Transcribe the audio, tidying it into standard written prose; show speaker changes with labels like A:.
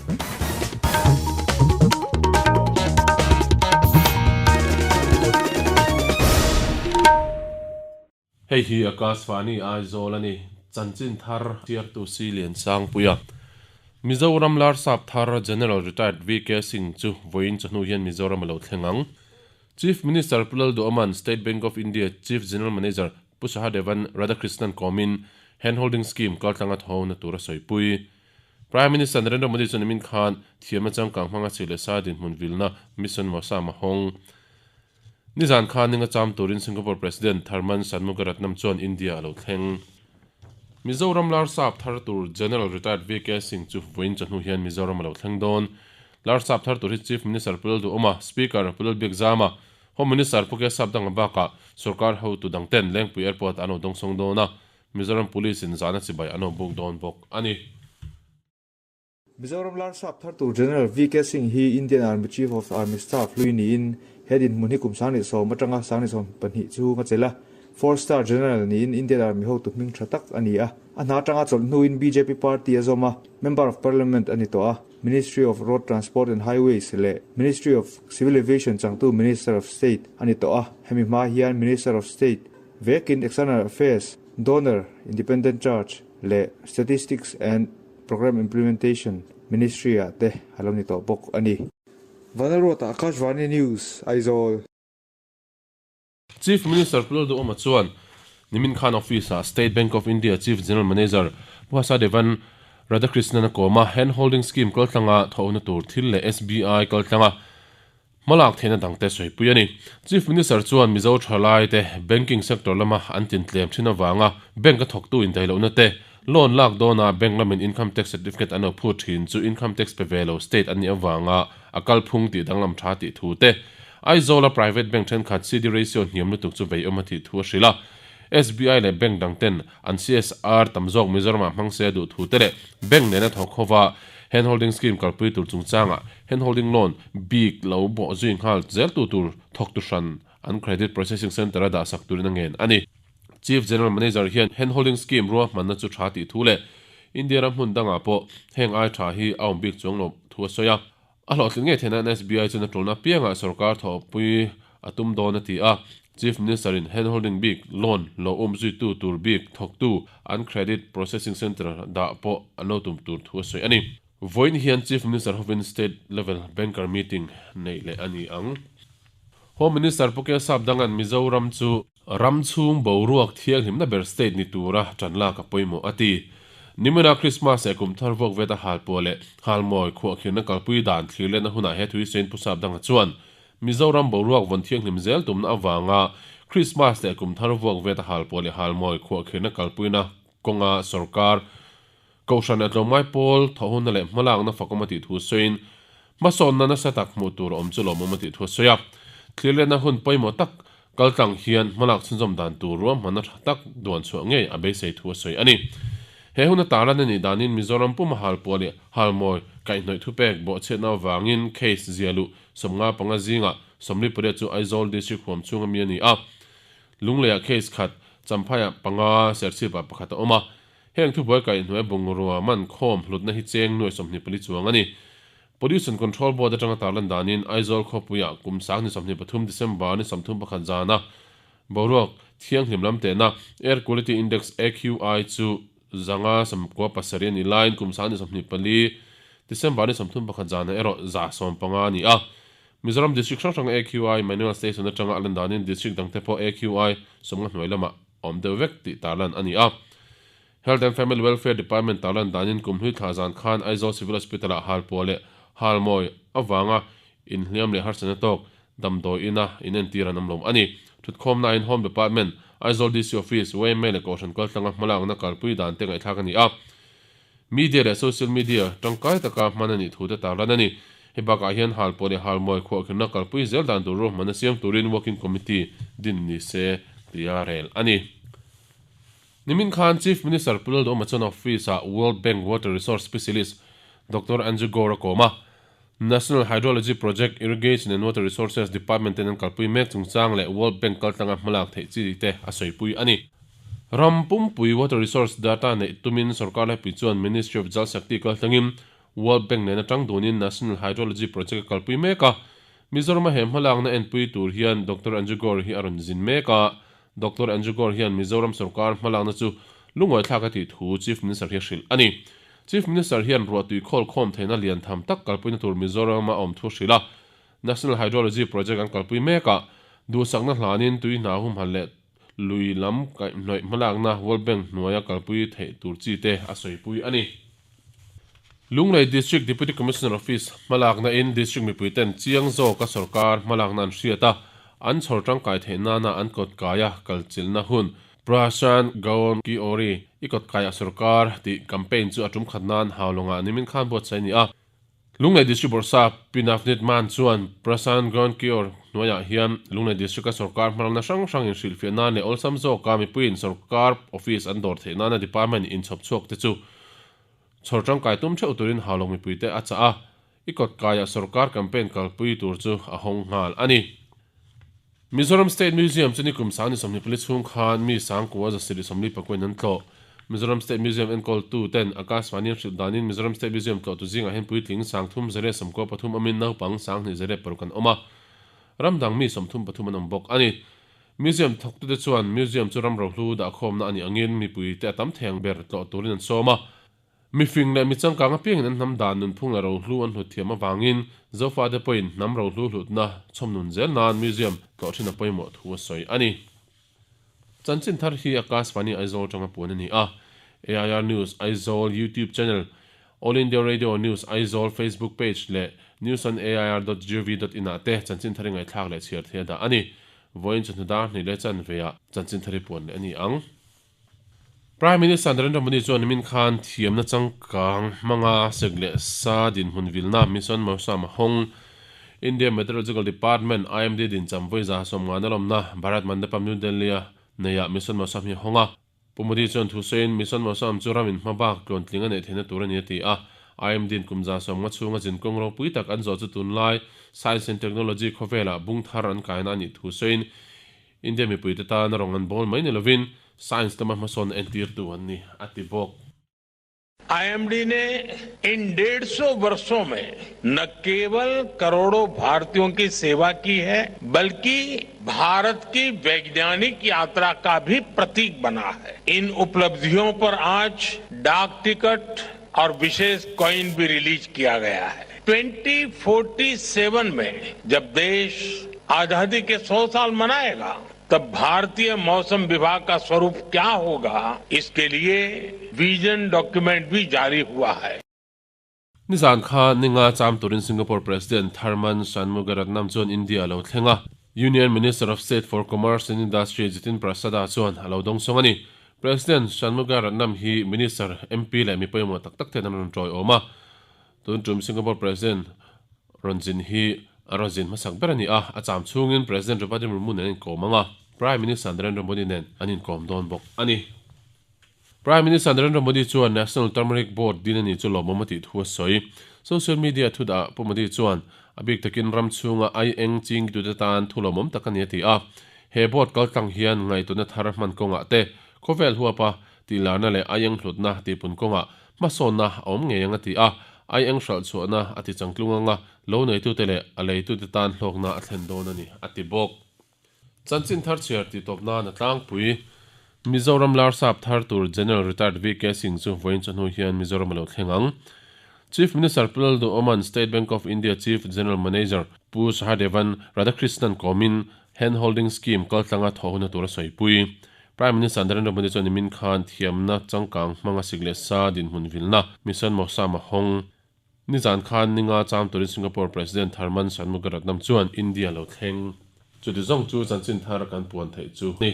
A: Hei hi Akashvani Aizawl a ni. Chanchin thar chhiartu Si Liansangpuia. Mizoram Larsap thar General Retired VK Singh chu vawiin chawhnu hian Mizoram a lo thleng ang. Chief Minister Pu Lalduhawma'n State Bank of India Chief General Manager Pu Sahadevan Radhakrishnan kawmin Handholding Scheme kaltlanga thawhna tur a sawipui. Prime Minister Narendra Modi chuan nimin khan thiamna changkang hmanga chhi leh sa dinhmun vilna Mission Mausam a hawng. Nizan khan ninga cham turin Singapore President Tharman Shanmugaratnam chuan India a lo thleng. Mizoram Larsap thar tur General Retired VK Singh chu vawiin chawhnu hian Mizoram a lo thleng dawn. Larsap thar tur hi Chief Minister Pu Lalduhawma, Speaker Pu Lalbiakzama, Home Minister Pu Kesap Danga bakah sorkar hotu dangten Lengpui Airport-ah an lo dawngsawng dawn a, Mizoram Police in zahna chibai an lo buk dawn bawk a ni.
B: Mizoram Larsap thar tur General VK Singh hi Indian Army Chief of Army Staff hlui niin he dinhmun hi kum 2010 atanga 2022 chhung a chelh a. Four Star General niin Indian Army hotu hming tha tak a ni a. A hna atanga chawlh hnuin bjp party a zawm a, Member of Parliament a ni tawh a. Ministry of Road Transport and Highways leh Ministry of Civil Aviation changtu Minister of State a ni tawh a. Hemi hma hian Minister of State vekin External Affairs, Donor, Independent Charge leh Statistics and Programme Implementation Ministry ah te a lo ni tawh bawk a ni. Vanlalruata, Akashvani News, Aizawl.
A: Chief Minister Pu Lalduhawma chuan nimin khan office ah State Bank of India Chief General Manager Pu Hasadevan Radhakrishnan a kawm a, Hand Holding Scheme kaltlanga thawhna tur thil leh SBI kaltlanga Hmalak theihna dangte sawipui a ni. Chief Minister chuan Mizo thalaite banking sector lama an tintlem thin avanga bank a thawktu indaihlohna te, loan lak dawnah bank lamin income tax certificate an lo phut thin chu income tax pe ve lo state an nih avanga a kalphung tih danglam tha tih thu te, Aizawla private bank thenkhat CD ratio hniam lutuk chu veiawm a tih thu a hrilh a. SBI leh bank dangten an CSR tam zawk Mizoramah hmang se a duh thu te leh bank nena thawk hova Hand Holding Scheme kalpui tur chungchangah Hand Holding Loan bik lo bawh zui nghal zel tu tur thawktu hran an Credit Processing Centre a dahsak turin a ngen a ni. Chief General Manager hian Hand Holding Scheme ruahmanna chu tha tih thu leh India ram hmun dangah pawh heng ai tha hi a awm bik chuang lo thu a sawi a. A hlawhtlin ngei theihna SBI chuan a tulna apiangah sorkar thawhpui a tum dawn a ti a. Chief Minister in Hand Holding bik loan lo um zuitu tur bik thawktu an Credit Processing Centre dah pawh an lo tum tur thu a sawi a ni. Vawiin hian Chief Minister hovin State Level Banker Meeting neih leh a ni ang. Home Minister Pu Kesap Dangan Mizoram chu Ram chhung boruak thianghlimna ber state ni tura ṭan lak a pawimawh a ti. Nimina Christmas leh kum thar vuak veta halpuah leh halmawi khuahkhirna kalpui dan thlir letna hunah he thui Saint Pu Sapdanga chuan Mizoram boruak vawn thianghlim zel tumna avanga Christmas leh kum thar vuak veta halpuah leh halmawi khuahkhirna kalpuina kawnga sorkar Kohhran leh tlawmngai pawl thawhhunna leh hmalakna fakawm a tih thu sawiin hmasawnna nasa tak hmuh tur a awm chu lawmawm a tih thu a sawi a. Thlir letna hun pawimawh tak kaltlang hian hmalak chhunzawm dan tur ruahmanna tha tak duan chhuah ngei a beisei thu a sawi a ni. He huna tarlan a nih danin Mizoram puma halpuah leh halmawi kaihhnawih thupek bawhchhiatna avangin case zia luh 55 zingah 48 chu Aizawl District huam chhunga mi a ni a. Lungleiah case khat, Champhaiah panga, Serchhipah pakhat a awm a. Heng thubuai kaihhnuai bungrua man khawm hlutna hi cheng nuai 24 chuang a ni. Pollution Control Board atanga tarlan danin Aizawl khawpuiah kum sang ni 23 December ni 31 zana boruak thianghlim lam tehna Air Quality Index, AQI, chu 597 a ni laiin kum sang ni 24 December ni 31 zana erawh 115 a ni a. Mizoram District hrang hranga AQI Manual Station atanga a lan danin District dangte pawh AQI 50 hnuai lamah awm deuh vek tih tarlan a ni a. Health and Family Welfare Department tarlan danin kum hlui thla zan khan Aizawl Civil Hospital-ah halpuah leh halmawi avanga inhliam leh harsatna tawk damdawi ina inentir an awm lo a ni. Thutkhawmnain Home Department, Aizawl DC Office, yma leh Kohhran kaltlanga hmalakna kalpui dan te ngaihthlak a ni a. Media leh social media tangkai taka hman a nih thu te tarlan a ni. Hei bakah hian halpuah leh halmawi khuahkhirhna kalpui zel dan tur ruahmanna siam turin Working Committee din ni se tia rel a ni. Nimin khan Chief Minister Pu Lalduhoma chuan office-ah World Bank Water Resource Specialist Doctor Andrew Gore a kawm a. National Hydrology Project, Irrigation and Water Resources Department ten an kalpui mek chungchang leh World Bank kaltlanga hmalak theih chi te a sawipui a ni. Ram pumpui water resource data neih tumin sorkar laipui chuan Ministry of Jal Shakti kaltlangin World Bank nena tang dunin National Hydrology Project a kalpui mek a. Mizorama he hmalakna enpui tur hian Doctor Anju Gaur hi a rawn zin mek a. Doctor Anju Gaur hian Mizoram sorkar hmalakna chu lungawithlak a tih thu Chief Minister hi a hrilh a ni. Chief Minister hian ruahtui khawlkhawm theihna lian tham tak kalpuina tur Mizorama awm thu hrilh a. National Hydrology Project an kalpui mek a, duhsakna hlanin tui hna humhalh leh lui lam kaihhnawih hmalakna World Bank hnuaia kalpui theih tur chi te a sawipui a ni. Lunglei District Deputy Commissioner Office hmalakna in District mipui ten chiang zawka sorkar hmalakna an hriat a, an chhawr tangkai theih nana an kawtkaia kalchilhna hun Prashant Gaon Ki Ori i kawtkaia sorkar tih campaign chu a tum khat nan Haulawngah nimin khan buatsaih a ni a. Lunglei District Bawrhsap Pi Navneet Mann chuan Prashant Gaon Ki Or hnuaiah hian Lunglei District-a sorkar hmalakna hrang hrang inhrilhfiah nan leh awlsam zawka mipuiin sorkar office an dawr theih nana department inchhawp chhuak te chu chhawr tangkai tum theuh turin Haulawng mipuite a chah a, i kawtkaiah sorkar campaign kalpui tur chu a hawng nghal a ni. Mizoram State Museum chu nikum 2024 chhung khan mi sangkua 724 in an tlawh. Mizoram State Museum enkawltu ten Akashvani an hrilh danin Mizoram State Museum tlawhtu zingah hian puitling 3393 awmin naupang 2206 an awm a. Ram dang mi 33 an awm bawk a ni. Museum thawktute chuan Museum chu ram rohlu dahkhawmna a nih angin mipuite a tam thei ang ber tlawh turin an sawm a. Mifing leh mi changkang apiangin an hnam dan nunphung leh rohlu an hlut thiam avangin Zofate pawhin hnam rohlu hlutna chhawmnun zel nan museum tlawh thin a pawimawh thu a sawi a ni. Chanchin thar hi Akashvani Aizawl atanga puan a ni a, AIR News Aizawl YouTube channel, All India Radio News Aizawl Facebook page leh newsonair dot gov dot in ah te chanchin thar i ngaihthlak leh chhiar thei a dah a ni. Vawiin chawhnu dar hnih leh chanve ah chanchin thar i puan leh a ni ang. Prime Minister Narendra Modi chuan nimin khan thiamna changkang hmanga sek leh sa dinhmun vilna Mission Mausam a hawng. India Meteorological Department, IMD, dincham vawi 150 lawmna Bharat Mandapam New Delhi-a neiah Mission Mausam hi a hawng a. Pu Modi chuan thu sawiin Mission Mausam chu ramin hmabak tluantling a neih theihna tur a ni a ti a. IMD-in kum 150 chhunga zinkawng ropui tak an zawh chu tunlai Science and Technology khawvelah bung thar an kaina a nih thu sawiin India mipuite tana rawng an bawl mai ni lovin science lama hmasawnna entirtu an ni, a ti bawk.
C: IMD ने इन 150 वर्षों में न केवल करोड़ों भारतीयों की सेवा की है बल्कि भारत की वैज्ञानिक यात्रा का भी प्रतीक बना है। इन उपलब्धियों पर आज डाक टिकट और विशेष कॉइन भी रिलीज किया गया है। 2047 में जब देश आजादी के 100 साल मनाएगा तब भारतीय मौसम विभाग का स्वरूप क्या होगा इसके लिए विजन डॉक्यूमेंट भी जारी हुआ है।
A: Nizan kha ninga cham turin Singapore President Tharman Shanmugaratnam chuan India a lo thleng a. Union Minister of State for Commerce and Industry Jitin Prasada chuan a lo dawng sawng a ni. President Shanmugaratnam hi Minister, MP leh mi pawimawh tak tak ten an rawn tawiawm a. Tun tum Singapore President rawn zin hi a rawn zin hmasak ber a ni a, a cham chhungin President Draupadi Murmu nen an inkawm ang a, Prime Minister Narendra Modi nen an inkawm dawn bawk a ni. Prime Minister Narendra Modi chuan National Turmeric Board din a nih chu lawmawm a tih thu a sawi. Social media thu dah Pu Modi chuan a bik takin ram chhunga ai eng chingtute tan thu lawmawm tak a ni a ti a. He board kaltlang hian ngaihtuahna thar hman kawngah te khawvel huapa tihlarna leh ai eng hlutna tihpun kawngah Hmasawnna a awm ngei ang a ti a, ai eng hralh chhuahna a ti changtlung ang a, lo neitute leh a leitute tan hlawkna a thlen dawn a ni, a ti bawk. Chanchin thar chhiar tih tawp nan a tlangpui. Mizoram Larsap thar tur General Retired VK Singh chu vawiin chawhnu hian Mizoram a lo thleng ang. Chief Minister Pu Lalduhoma'n State Bank of India Chief General Manager Pu Sahadevan Radhakrishnan kawmin Hand Holding Scheme kaltlanga thawh huna tur a sawipui. Prime Minister Narendra Modi chuan nimin khan thiamna changkang hmanga sik leh sa dinhmun vilna Mission Mausam a hawng. Nizan khan ninga cham turin Singapore President Tharman Shanmugaratnam chuan India lo thleng. Chuti zawng chu chanchin thar kan puan theih chu ni.